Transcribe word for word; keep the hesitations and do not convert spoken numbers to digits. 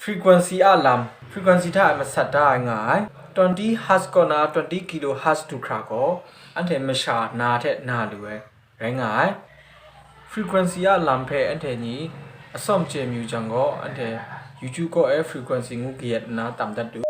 Frequency a lam, frequency hta e masat da ai nga ai twenty hertz kaw na twenty kilohertz du hkra gaw, anhte masha na hte na lu ai rai nga ai. Frequency a lam hpe anhte ni atsawm chye mayu jang gaw, anhte YouTube kaw e frequency ngu kayat nna tam dat u.